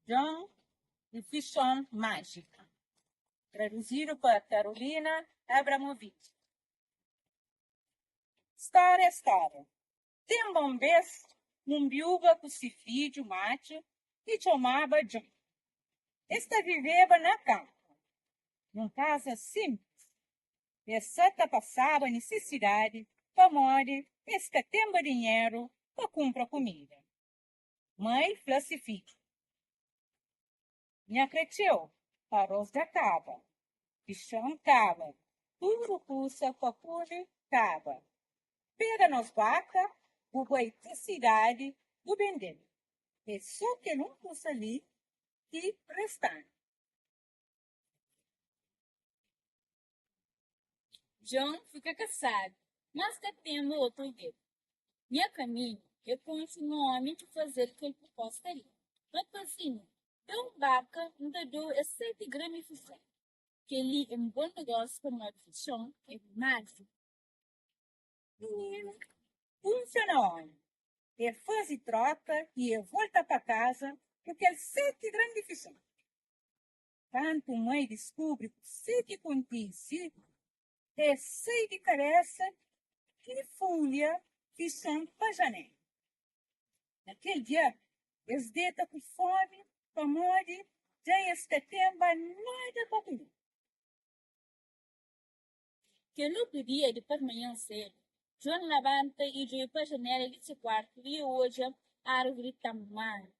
Djon i Fixon Májiku, traduzidu pa Carolina Abramovici. Stória Stória Tenba un bês un biúva ku se fidju matxu ki txomaba Djon. Es ta viveba na kanpu, nun kaza sinplis. Es sa ta pasaba nisisidadi pamodi es ka tenba dinheru pa kunpra kumida. Mai fla se fidju, Nha kretxeu, arôs dja kaba, fixon kaba, tudu kusa pa kume kaba. Pega nos baka, bu bai ti sidadi bu bende-l. É so kel un kusa li ki resta-nu. Jon fika kasadu, mas ka tenba otu algen. Nha kaminhu é konxe un ómi ki faze-l kel proposta li, Rapazinhu, da un baka, N ta da-u es seti gran di fixon. Kel-li é un bon nogósiu pamodi fixon é májiku. Mininu kunfia na ómi. El faze tróka i el volta pa kaza ku kel seti gran di fixon. Kantu mai diskubri kuzê ki kontise, el sai di kabésa ki fulha fixon pa janéla. Na kel dia, es deta ku fómi pamodi dja es ka tenba nada pa kume. Kel otu dia di parmanhan sedu, Juan labanta i djobe pa janéla di se kuartu i e odja árvuri tamanhu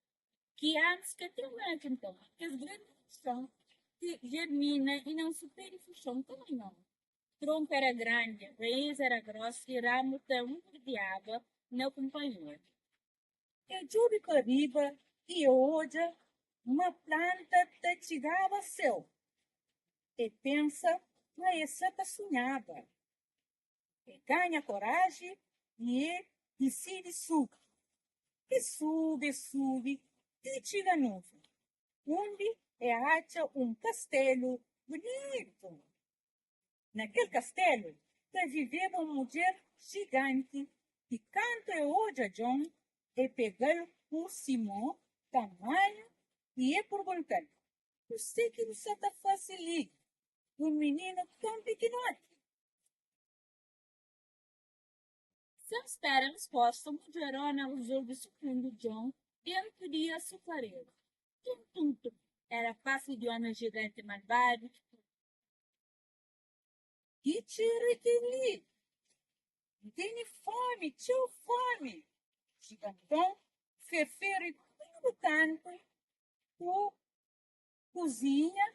ki antis ka tenba na kintal. Kes gran di fixon ti jermina i nanse pé di fixon tamanhon. Tronku éra grandi, raís éra grós i ramu ta nburdiaba na kunpanheru. E djobe pa riba i e odja ma planta ta txigaba séu. E pensa ma e sa ta sunhaba. E ganha koraji i e disidi subi. E subi, e subi ti txiga nuven, undi e atxa un kastelu bunitu. Na kel kastelu ta viveba un mudjer jiganti ki kantu e odja Djon, e pega-l ku si mô tamanhu i e purgunta-l, Kusé ki bu sa ta fase li, un mininu ton pikinoti? Sen spera risposta, mudjerona rizolve sukundi Djon dentu di asukareru. Tum tum tum! Era fasi di omi jiganti malvadu ki. Ki txeru é kel-li? N tene fómi, txeu fómi! Jiganton ferferi tudu kantu ku kuzinha,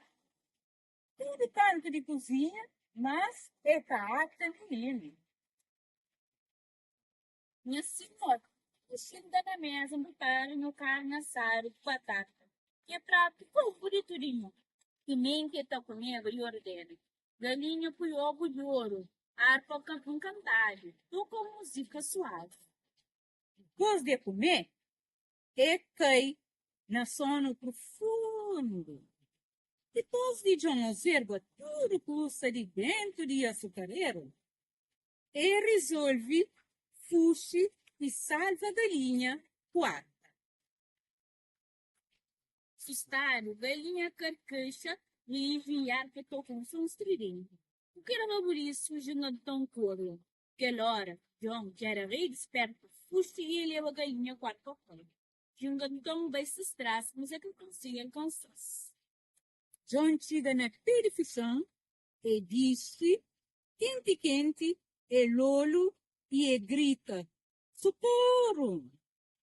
tudu kantu di kuzinha, mas el ka atxa mininu. Nha sinhor, N xinta na mesa N pripara nho karni asadu ku batata Ki é pratu favoritu di nho Timenti e ta kumeba e ordena Galinha pui obu di oru Arpa nkantadu Toka un muzika suavi. Dipôs di e kume, e kai na sonu profundu. Dipôs di Djon ozerba tudu kusa di dentu di asukareru, E rizolve fuxi i salva galinha ku arpa. Sustadu, galinha karkexa livri i arpa toka un son stridenti. Ku kel raburisu, jiganton kore. Kel ora, Djon, ki era rei di spertu, fuxi i e leba galinha ku arpa ku el. Jiganton bai ses tras, mas e ka konsigi alkansa-s. Djon txiga na pe di fixon E dixi kenti-kenti, e lolu i e grita, Sokoru!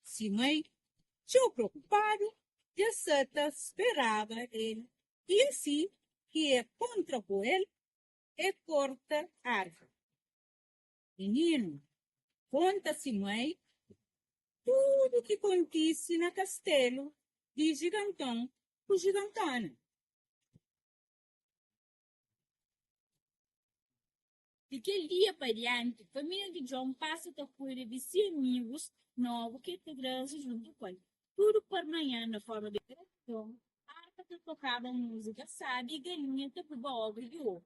Si mai, txeu preokupadu, dja sa ta speraba el i asi ki e kontra ku el, e korta arvi. Mininu konta si mai tudu ki kontise na kastelu di Jiganton ku Jigantona. Di kel dia pa dianti, família di Djon pasa ta kuida di se amigus nobu ki el ta traze djuntu ku el. Tudu parmanhan, na forma di gratidon, arpa ta tokaba un múzika sábi i galinha ta puba obu di oru.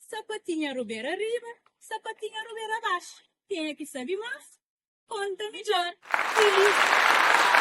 Sapatinha rubera riba, sapatinha rubera baxu, kenha ki sabe más, konta midjór. Filis.